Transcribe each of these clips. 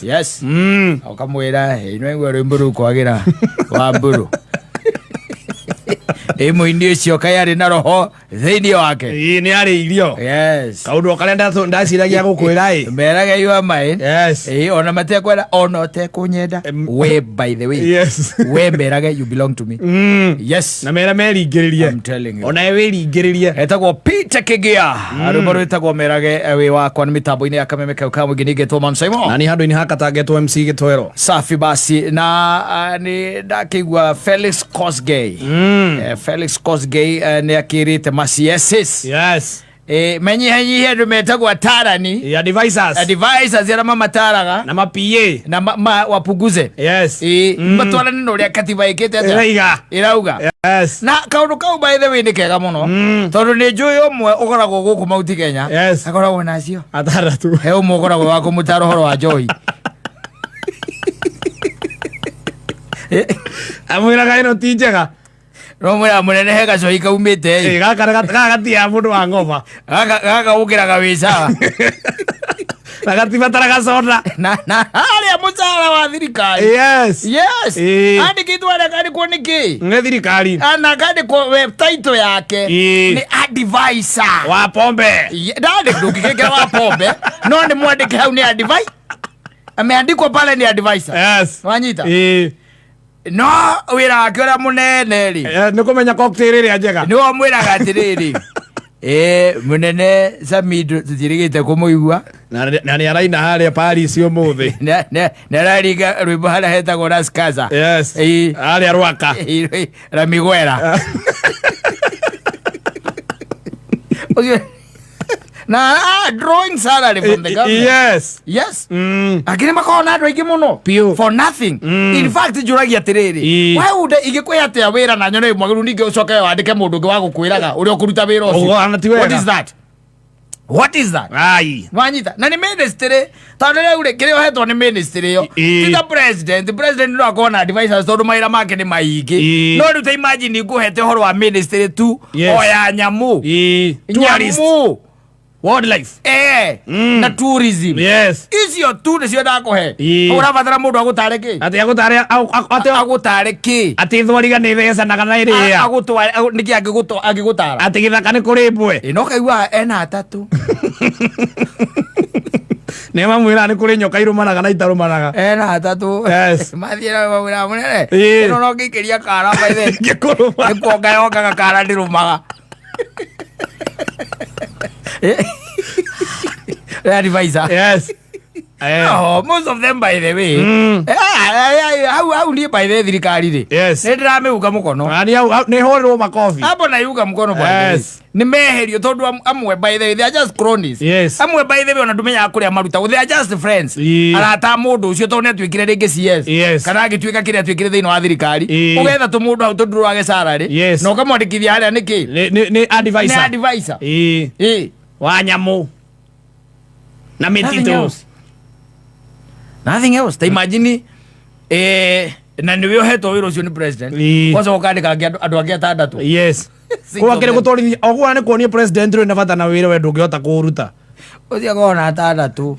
Yes. Ũkamwĩra ĩno rwĩmbo rũu kwagĩra wa mbũrũ ĩ mũini ũcio kaĩ arĩ na roho thĩinĩ wake. Ĩĩ, nĩ arĩ irio. Yes. Kaũndũ o karĩa ndaciragia gũkwĩra ĩ. Merage you are mine. Yes. Ĩ, ona matekwenda ona ũtekũnyenda, we by the way, we merage you belong to me. Yes. Na mera meringĩrĩrie. I'm telling you. Ona we wĩringĩrĩrie. Etagwo Peter Kigia, rwĩmbo rwĩtagwo Merage wĩ wakwa. Nĩ mĩtambo-inĩ ya Kameme kau ka mũingĩ ningĩtwo Man Simon. Na nĩ handũ-inĩ hakatangetwo MC Gĩtoero. Safi basi na nĩ ndakĩigua Felix Kosgei. Felix Kosgei nĩ akĩrĩte ma CSs menyihenyihie andũ metagwo atarani. Yeah, advisors. Advisors arĩa mamataraga. Na ma PA. Na wapunguze. Matwarane na ũrĩa katiba ĩkĩte atĩa? Ĩraiga. Ĩrauga. Na kaũndũ kau by the way nĩ kega mũno, tondũ nĩ njũĩ ũmwe ũkoragwo gũkũ Mount Kenya. Akoragwo nacio. Atandatũ. He ũmwe ũkoragwo wa kũmũtara ũhoro wa njohi. Amwĩraga ĩno ti njega. No mwĩra mũnene he gacohi kaumĩte ĩ. Ĩ, gaka gatiaga mũndũ wa ng'oma. Gaka ũkĩraga wĩ sawa. Na gatibataraga soda. Na harĩa mũcara wa thirikari. Yes. Andĩkĩtwo harĩa kandĩkwo nĩ kĩ? Nĩ thirikari. Ana kandĩkwo web title yake. Nĩ advisor. Wa pombe. Ndandĩ ndũngĩkĩngĩra wa pombe, no nĩ mwandĩke hau nĩ advisor. Ameandikwo pale ni advisor. Wanyita? No wĩra wake ũrĩa mũnene rĩ, Nĩ kũmenya cocktail ĩrĩa njega. Nĩ wamwĩraga atĩrĩrĩ, mũnene Samido tũtirĩgĩte kũmũigua. Na nĩ araina harĩa Paris ũmũthĩ. Nĩ araringa rwĩmbo harĩa hetagwo Rascaza. Harĩa Rwaka. Ramiguera. Ũcio na drawing salary from the government. Yes. Lakini makoragwo na andũ aingĩ mũno. Piũ. For nothing. In fact njũragia atĩrĩrĩ, we unde ingĩkwĩhe atĩa wĩra na nyone wĩ mwagĩrĩru, ningĩ ũcoke wandĩke mũndũ ũngĩ wa gũkwĩraga ũrĩa ũkũruta wĩra ũcio? Ũguo, na ti wega. What is that? What is that? Ai. Wanyita? Na nĩ ministry, tondũ rĩu rĩ, kĩrĩa ũhetwo nĩ ministry ĩyo, ti ta president. President no akorwo na advisors tondũ mawĩra make nĩ maingĩ. No rĩu ta imagine ngũhete ũhoro wa ministry tu o ya nyamũ. Tourist. Nyamũ. Wildlife. Na tourism. Icio tu nĩcio ndakũhe. Ũrabatara mũndũ agũtare kĩ? Atĩ agũtare atĩ Agũtare kĩ? Atĩ thwariga nĩ ithecanaga na ĩrĩa. Agũtware nĩkĩ angĩgũtara? Atĩ gĩthaka nĩ kũrĩ mbwe. Ĩ, no kaigua ena atatũ. Nĩ mamwĩraga nĩ kũrĩ nyoka irũmanaga na itarũmanaga. Ena atatũ. Mathiĩ na mawĩra mũnene. Ĩno no ngĩikĩria kara by the Ngĩkũrũma. Nĩ kuonga yongaga kara ndĩrũmaga. Advisor. Oh, most of them by the way. Hau niĩ by the way thirikari rĩ. Nĩ ndĩramĩunga mũkono. Na nĩ hau nĩ hũrĩrwo makobi. Hapo naiunga mkono by the way. Nĩ meherio tondũ amwe by the way they are just cronies. Amwe by the way ona ndũmenyaga kũrĩa marutagwo. They are just friends. Arata a mũndũ ũcio tondũ nĩ atuĩkire rĩngĩ CS. Kana agĩtuĩka kĩrĩa atuĩkire thĩinĩ wa thirikari. Ũgetha tũmũndũ hau tondũ ndũrage salary. Na ũkamwandĩkithia harĩa nĩkĩ? Nĩ advisor. Nĩ advisor. Wa nyamũ. Na Nothing mĩtitũ. else. Nothing else. Ta imagine na nĩwe ũhetwo wĩra ũcio nĩ president. Ũgacoka ũkandĩka angĩ andũ angĩ atandatũ. Six Kwa of kĩrĩ them. gũtwarithia oguo nĩ kuonia president rĩ na bata na wĩra we ndũngĩhota kũũruta. Ũcio akoragwo na atandatũ.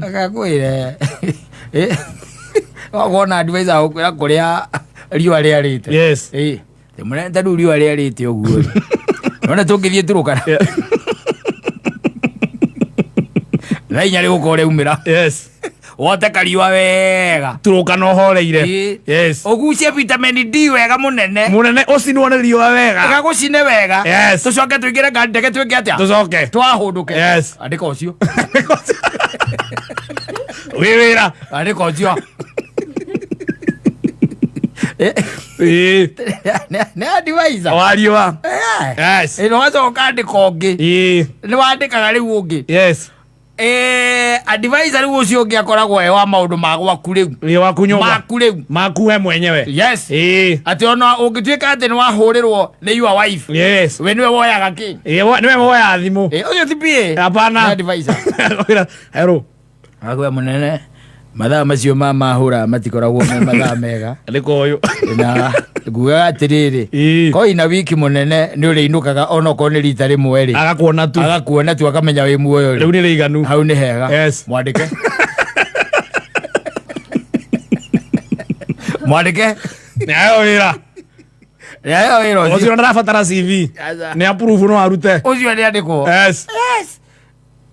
Akakwĩre wakorwo na advisor agũkwĩra kũrĩa riũa rĩarĩte. Mũnene ta rĩu riũa rĩarĩte ũguo rĩ. Nona tũngĩthiĩ Turukana. Thaa 4 rĩgũkorwo rĩaumĩra. Wote kariũa wega. Turukana ũhoreire. Ũgucie vitamin D wega mũnene. Mũnene ũcinwo nĩ riũa wega. Gagũcine wega. Tũcoke tũingĩre ngari ndege twĩke atĩa? Tũcoke. Twahũndũke. Andĩka ũcio. Wĩ wĩra. Andĩka ũcio. Nĩ advisor. Wa riũa. Ĩno wacoka ũkandĩka ũngĩ. Nĩ wandĩkaga rĩu ũngĩ. Advisor rĩu ũcio ũngĩ akoragwo e wa maũndũ ma gwaku rĩu. Ĩ, waku nyũmba. Maku rĩu. Maku we mwenyewe. Atĩ ona ũngĩtuĩka atĩ nĩ wahũrĩrwo nĩ your wife. We nĩwe woyaga kĩ? Nĩwe woyaga thimũ. Ũcio ti PA. Hapana. Nĩ advisor. Wĩra, hello. Akwĩra mũnene mathaa macio ma mahũra matikoragwo me mathaa mega. Nĩ koyũ. Na ngugaga atĩrĩrĩ, koina wiki mũnene nĩ ũrĩinũkaga onokorwo nĩ rita rĩmwe rĩ. Agakuona tu. Agakuona tu akamenya wĩ muoyo rĩ. Rĩu nĩ rĩiganu. Hau nĩ hega. Mwandĩke. Mwandĩke. Nĩ aheo wĩra. Nĩ aheo wĩra ũcio. Ũcio ndarabatara CV. Aca. Nĩ approve no arute. Ũcio nĩ andĩkwo. Yes.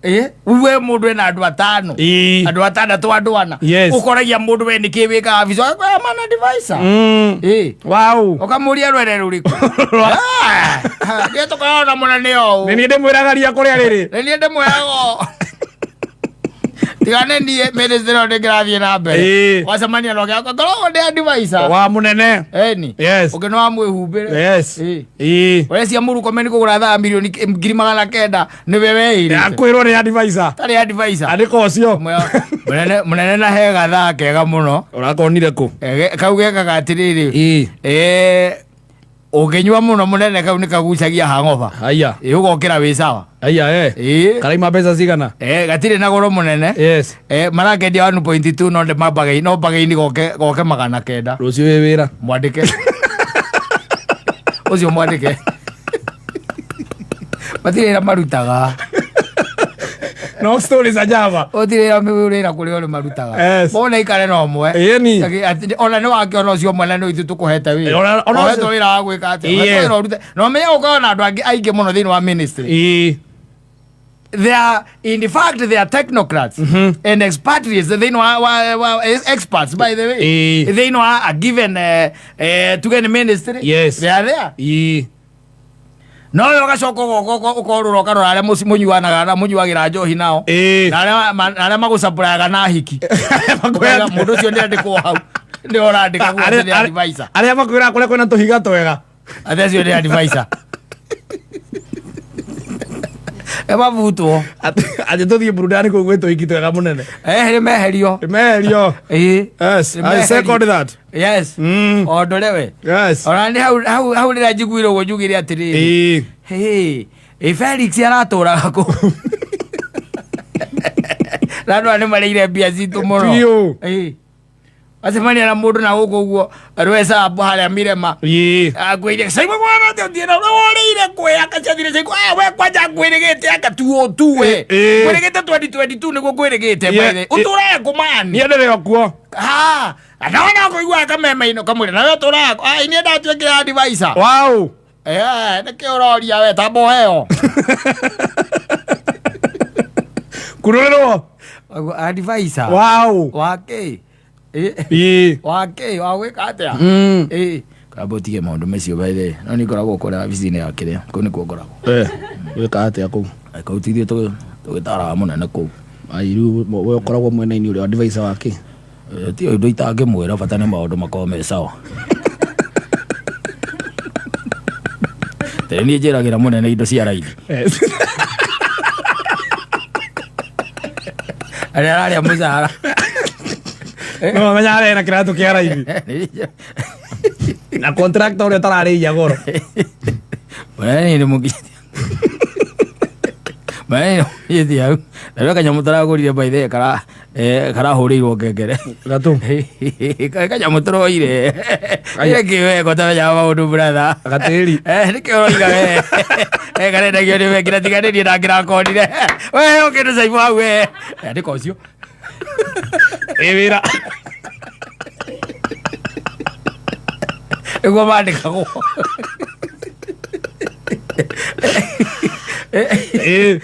Yes. We mũndũ ena andũ atano. Ĩĩ. Andũ atandatũ, andũ ana. Yes. Ũkoragia mũndũ we nĩkĩ wĩkaga wabici? Mana advisor. Wow. Ũkamũria rwere rũrĩkũ? Nĩ tũkoragwo na mũnene ũũ. Nĩ niĩ ndĩmwĩraga ria kũrĩa rĩrĩ. Nĩ niĩ ndĩmwĩraga. Tigane niĩ ministry ĩno ndĩngĩrathiĩ na mbere. Wacemania na ũngĩ ngoragwo ndĩ advisor. Wa mũnene. Eni. Yes. Ũngĩ no amwĩhumbĩre. Yes. Ĩĩ. Ũrecia Mũrukome nĩ kũgũra thaa milioni 900,000 nĩwe weĩrĩte. Akwĩrwo nĩ advisor. Tarĩ advisor. Andĩka ũcio. Mũnene mũnene na he gathaa kega mũno. Ũrakonire kũ? Kau gekaga atĩrĩrĩ. Ũngĩnyua mũno mũnene kau nĩ kagucagia hangoba. Haya. Ũgokĩra wĩ sawa. Haya eh. Karaima mbeca cigana? Gatirĩ na goro mũnene. Yes. Marakendia 1.2 no ndĩmambagaini no mbagaini goke goke 900. Rũciũ wĩ wĩra. Mwandĩke. Ũcio mwandĩke. Matirĩ wĩra marutaga. No stories za Java. Gũtirĩ wĩra wĩra kũrĩa ũrĩ marutaga. Yes. Mona ikare na ũmwe. Ĩni. Ona nĩ wakĩona ũcio ũmwe na nĩ ithuĩ tũkũhete wĩra. Ona ũcio- Ũhetwo wĩra wa gwĩka atĩa? Yes. Ũhetwo wĩra ũrute. Na ũmenye gũkorwo na andũ angĩ aingĩ mũno thĩinĩ wa ministry. Ĩĩ. They are, in fact, they are technocrats and expatriates. They know experts, by the way. They know a given tuge nĩ ministry. Yes. They are there. Ĩĩ. No we ũgacoka ũgoka ũkorũra ũkarora arĩa mũnyuanaga na mũnyuagĩra njohi nao. Ĩĩ. Na arĩa na arĩa magũcapũraga na hiki. Makwĩra- Mũndũ ũcio nĩ andĩkwo hau. Nĩ ũrandĩka guo atĩ nĩ advisor. Arĩa makwĩraga kũrĩa kwĩna tũhiga twega. Atĩ acio nĩ advisor. Mabutwo. Atĩ tũthiĩ burudani kũu gwĩ tũhiki twega mũnene. Nĩ meherio. Meherio. Yes. Nĩ I meherio. second that. Yes. O ndore we. Yes. Ona nĩ hau hau hau rĩrĩa njiguire ũguo njugire atĩrĩrĩ. Ĩĩ. Hey, ĩ Felix aratũraga kũ? Na andũ aya nĩ marĩire mbia citũ mũno. Biũ. Acemania na mũndũ na gũkũ ũguo rwecabu harĩa Mirema. Ĩĩ. Akwĩire caigua mwana atĩ ũthiĩ na ũrĩa worĩire kwĩ akaciathire caigua we kwanja ngwĩrĩgĩte akatuo tuwe. Ngwĩrĩgĩte 2022 nĩguo ngwĩrĩgĩte Yeah. by the way. Ũtũraga kũ man? Niĩ ndĩrĩ o kuo. Ha, naona kũigua kameme-inĩ kamwĩra nawe ũtũraga kũ? Ah, niĩ ndatuĩkire advisor. Wow. Nĩkĩ ũroria we tamba ũheo. Kurũrĩrwo. Advisor. Wow. Wa kĩ? Ĩĩ. Wa kĩ? Wa gwĩka atĩa? Kamba ũtige maũndũ macio by the way. No nĩ ngoragwo kũrĩa wabici-inĩ ya kĩrĩa. Kũu nĩkuo ngoragwo. Wĩkaga atĩa kũu? Kũu ti ithuĩ tũgĩtaraga mũnene kũu. Ai rĩu we ũkoragwo mwena-inĩ ũrĩa advisor wa kĩ? Ti ũndũ itangĩmwĩra bata nĩ maũndũ makorwo me sawa. Tene niĩ njĩragĩra mũnene indo cia raithi. Yes. Arĩa ararĩa mũcara. No menya arĩa ena kĩratũ kĩa raithi. Na contractor ũrĩa ũtararĩhia goro. Mũnene nĩ mũkinyĩtie. Mũnene nĩ mũkinyĩtie hau. Na rĩu kanyamũ tũragũrire by the way karahũrĩirwo ngengere. Gatũ. Kanyamũ tũroire. Nĩkĩ we ũtamenyaga maũndũ brother? Gatĩri. Nĩkĩ ũroiga we? Karendagio nĩ bengi na tiga nĩ niĩ ndangĩrakonire. We ũkĩndũ caibũ hau we. Andĩka ũcio. Ĩ wĩra. Nĩguo mandĩkagwo. Ĩ.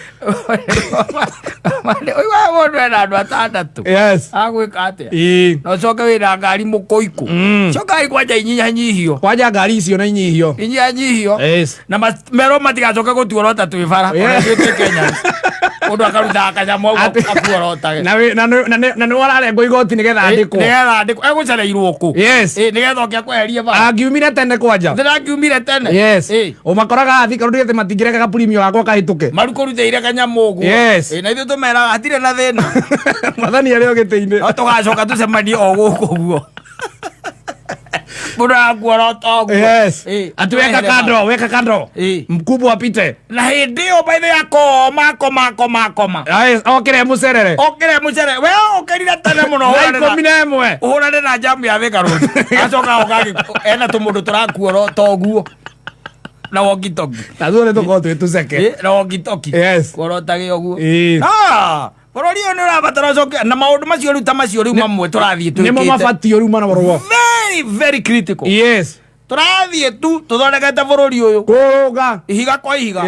Ũiguaga mũndũ ena andũ atandatũ. Yes. Agwĩka atĩa? Ĩ. Na ũcoke wĩna ngari mũkũikũ. Coka kwanja inyihanyihio. Kwanja ngari icio na inyihio. Inyihanyihio. Yes. Na merwo matigacoke gũtuorota twĩ bara. Yeah. Ona ithuĩ twĩ Kenyans. Mũndũ akarutaga kanyamũ hau Atĩ- akuorotage. Na na nĩ wararengwo igoti nĩgetha andĩkwo. Nĩgetha andĩkwo. Egũcereirwo kũ? Yes. Nĩgetha oke akweherie bara. Angiumire tene kwanja. Ndĩrakiumire tene. Yes. Ũmakoraga athika rũndũ atĩ matingĩreka gapurimio gakwa kahĩtũke. Marukũrutĩire kanyamũ ũguo. Yes. Na ithuĩ tũmeraga hatirĩ na thĩna. Mwathani arĩ o gĩtĩ-inĩ. No tũgacoka tũcemanie o gũkũ ũguo. Mũndũ arakuorota ũguo. Yes. Ati weka kando, weka kando. Mkubwa apite. Na hĩndĩ ĩyo by the way akoma akoma akoma akoma. Yes, okire mucerere. Okire mucerere. We okirire tene mũno Thaa 11. Ũhũrane na jamu ya Thika Road. Acoka oka ena tũmũndũ tũrakuorota ũguo. Na walkie talkie. Na thuo nĩ tũkorwo twĩ tũceke. Na walkie talkie. Yes. Kuorotage ũguo. Bũrũri ũyũ nĩ ũrabatara ũcoke na maũndũ macio rĩu ta macio rĩu mamwe tũrathiĩ twĩkĩte. Nĩmo mabatiĩ rĩu mana marũa. Very Very, very critical. Tũrathiĩ tu tũthondekete bũrũri ũyũ Kũrũnga. Ihiga kwa ihiga.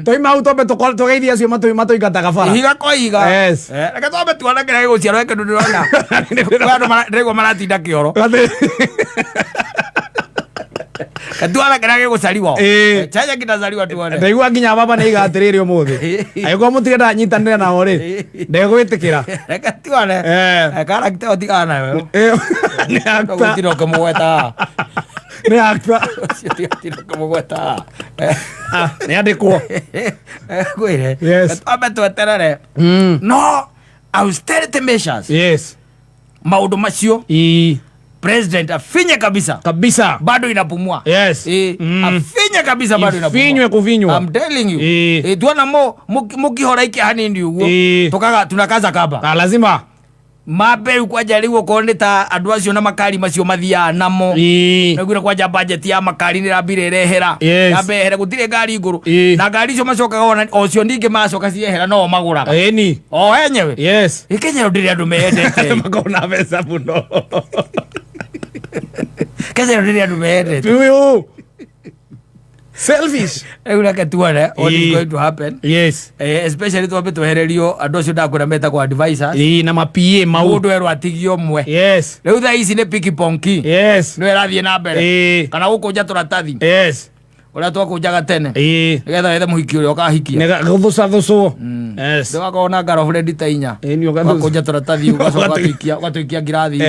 Toima hau twambe tũgeithie acio matũingataga bara. Ihiga kwa ihiga. Eh, reke twambe tuone kĩrĩa gĩgũciarwo kĩndũ ndĩrona kwĩ andũ ndĩraigua maratinda kĩoro. Tuone kĩrĩa gĩgũcariwo. Chenye kitazaliwa tuone. Ndaigua nginya baba nĩ aiga atĩrĩrĩ, ũmũthĩ angĩkorwo mũtirenda nyitanĩre nao rĩ, ndegwĩtĩkĩra. Reke tuone. Character ĩyo tigana nayo. Nĩ actor. Gũtirĩ ũkĩmũgweta. Nĩ actor. Ũcio tiga ũkĩmũgweta. Ah, nĩ andĩkwo. Kwĩre. Twambe tweterere. No austerity measures, maũndũ macio, president afinye kabisa. Kabisa. Bado inapumua. Afinye kabisa, bado inapumua. Ifinywe kufinywa. I'm telling you. Tuona mo mukihora iki hanini uguo, tukaga tunakaza kaba. Ah, lazima. Mambe rĩu kwanja rĩu okorwo nĩ ta andũ acio na makari macio mathiaga namo, naguo kwanja budget ya makari nĩ rambire ĩrehera. Yambe yehere, gũtirĩ ngari ngũrũ. Na ngari icio macokaga ona o cio ningĩ macoka ciehera no o magũraga o enyewe. Ĩ Kenya ndĩrĩ andũ meyendete. Makorwo na mbeca mũno. Kenya ndĩrĩ andũ meyendete. Biũ. Selfish. Rĩu reke tuone what is going to happen. Especially twambe twehererio andũ acio ndakwĩra metagwo advisors. Na ma PA mau. Mũndũ erwo atigio ũmwe. Rĩu thaa ici nĩ piki ponki nĩwe ĩrathiĩ na mbere kana gũkũnja tũratathi ũrĩa twakũnjaga tene nĩgetha wethe mũhiki ũrĩa ũkahikia. Nĩ gũthũcathũcwo. Ndĩwakorwo na girlfriend ta inya. Ĩĩ, nĩ ũgathũca. Ũgakũnja tũratathi ũgacoka ũgatũikia ngirathi.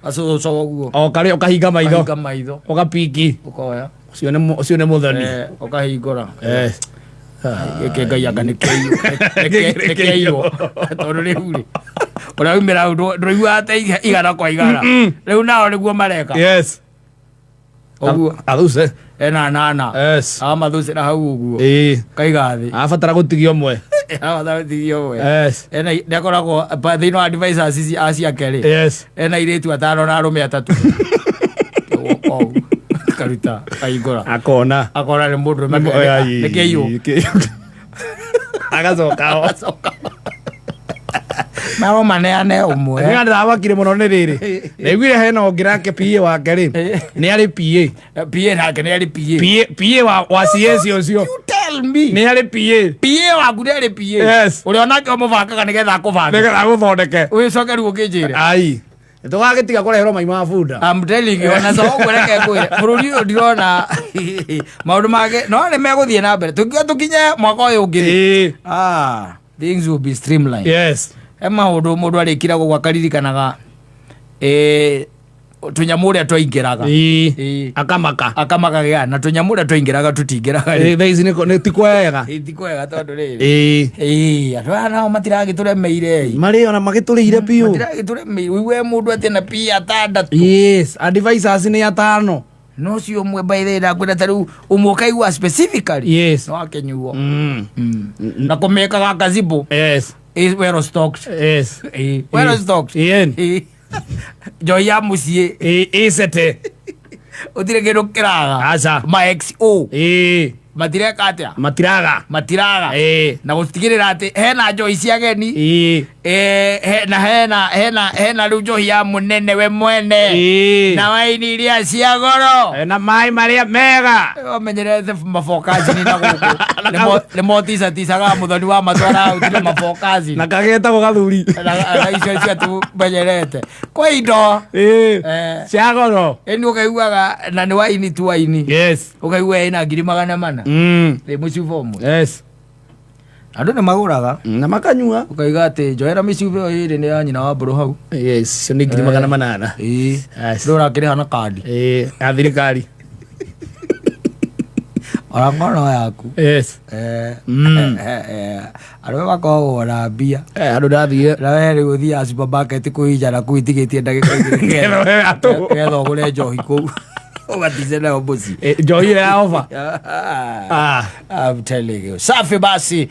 Ũgacũcũca ũguo. O karĩa ũkahinga maitho. Ũkahinga maitho. Ũgapiki. Ũkoya. Ũcio nĩ mũthoni. Ũkahingũra. Gĩkĩ Ngai anga nĩ kĩaiywo tondũ rĩu rĩ ũrĩa waumĩra hau ndũraiguaga ta igana kwa igana, rĩu nao nĩguo mareka. Ũguo. Athuce. Ena nana. Amathũcĩra hau ũguo. Kaiga thĩ. Abatara gũtigia ũmwe. Abatara gũtigia ũmwe. Ena nĩakoragwo thĩinĩ wa advisors ici aciake rĩ, ena airĩtu atano na arũme atatũ. Ũguo, ũguo. Karuta kahingũra. Akona. Akona nĩ mũndũ nĩ kĩaiywo. Agacoka ho. Acoka nao maneane ũmwe. Nĩ ndĩramakire mũno nĩ rĩrĩ, ndaiguire hena ũngĩ nake PA wake rĩ, nĩ arĩ PA. PA nake nĩ arĩ PA. PA wa CS ũcio. You tell me. Nĩ arĩ PA. PA waku nĩ arĩ PA? Yes. Ũrĩa onake ũmũbangaga nĩgetha akũbange. Nĩgetha agũthondeke. Wĩcoke rĩu ũkĩnjĩre. Ai, tũgagĩtiga kũreherwo mai ma bunda. I'm telling you, ona so ũguo reke ngwĩre, bũrũri ũyũ ndirona maũndũ mangĩ no nĩ megũthiĩ na mbere tũkiuga tũkinye mwaka ũyũ ũngĩ rĩ. Ah, things will be streamlined. He maũndũ mũndũ arĩkira gũkũ akaririkanaga tũnyamũ ũrĩa twaingĩraga. Akamaka. Akamakaga na tũnyamũ ũrĩa twaingĩraga tũtingĩraga rĩ. Thaa ici nĩ ti kwega. Ĩ, ti kwega tondũ rĩrĩ, andũ aya nao matiragĩtũremeire. Marĩ ona magĩtũrĩire biũ. Matiragĩtũremeire, ũigue mũndũ atĩ na pia atandatũ. Yes, advisors nĩ atano. No cio ũmwe, by the way, ndakwĩra ta rĩu ũmwe ũkaigua specifically no akenyuo. Na kũmĩkaga kazibu is well stocked. Well stocked. Ĩĩ. Njohi ya mũciĩ. Ĩcete. Ũtirĩ kĩndũ kĩraga. Aca. Ma XO matireka atĩa? Matiraga. Matiraga. Na gũtigĩrĩra atĩ hena njohi cia ageni. Na hena rĩu njohi ya mũnene we mwene na waini iria cia goro. Na maĩ marĩa mega. Wamenyerete mabokacini na gũkũ nĩ moticaticaga mũthoni wa matwara hau tiga mabokacini. Na kagetagwo gathuri. Na icio cia tumenyerete kwa indo Cia goro. Ĩni ũkaiguaga na nĩ waini tu waini. Ũkaigua ĩna 400,000 ĩ mũcuba ũmwe. Andũ nĩ magũraga. Na makanyua. Ũkaiga atĩ njoera mĩcuba ĩyo ĩrĩ nĩ ya nyina wa mbũrũ hau. Yes, icio nĩ 800,000. Rĩu ũrakĩrĩha na kandi. Ya thirikari. Ona ngono yaku. Arũme makoragwo na mbia. Andũ ndathire. Na we rĩu ũthiaga supermarket kũhinjana kũu itigĩtie ndagĩka igĩrĩ Nĩgetha wewe atũ. Nĩgetha ũgũre njohi kũu ũgatice nayo mũciĩ. Njohi ĩyo ya ofa. Ah. I'm telling you. Safi basi.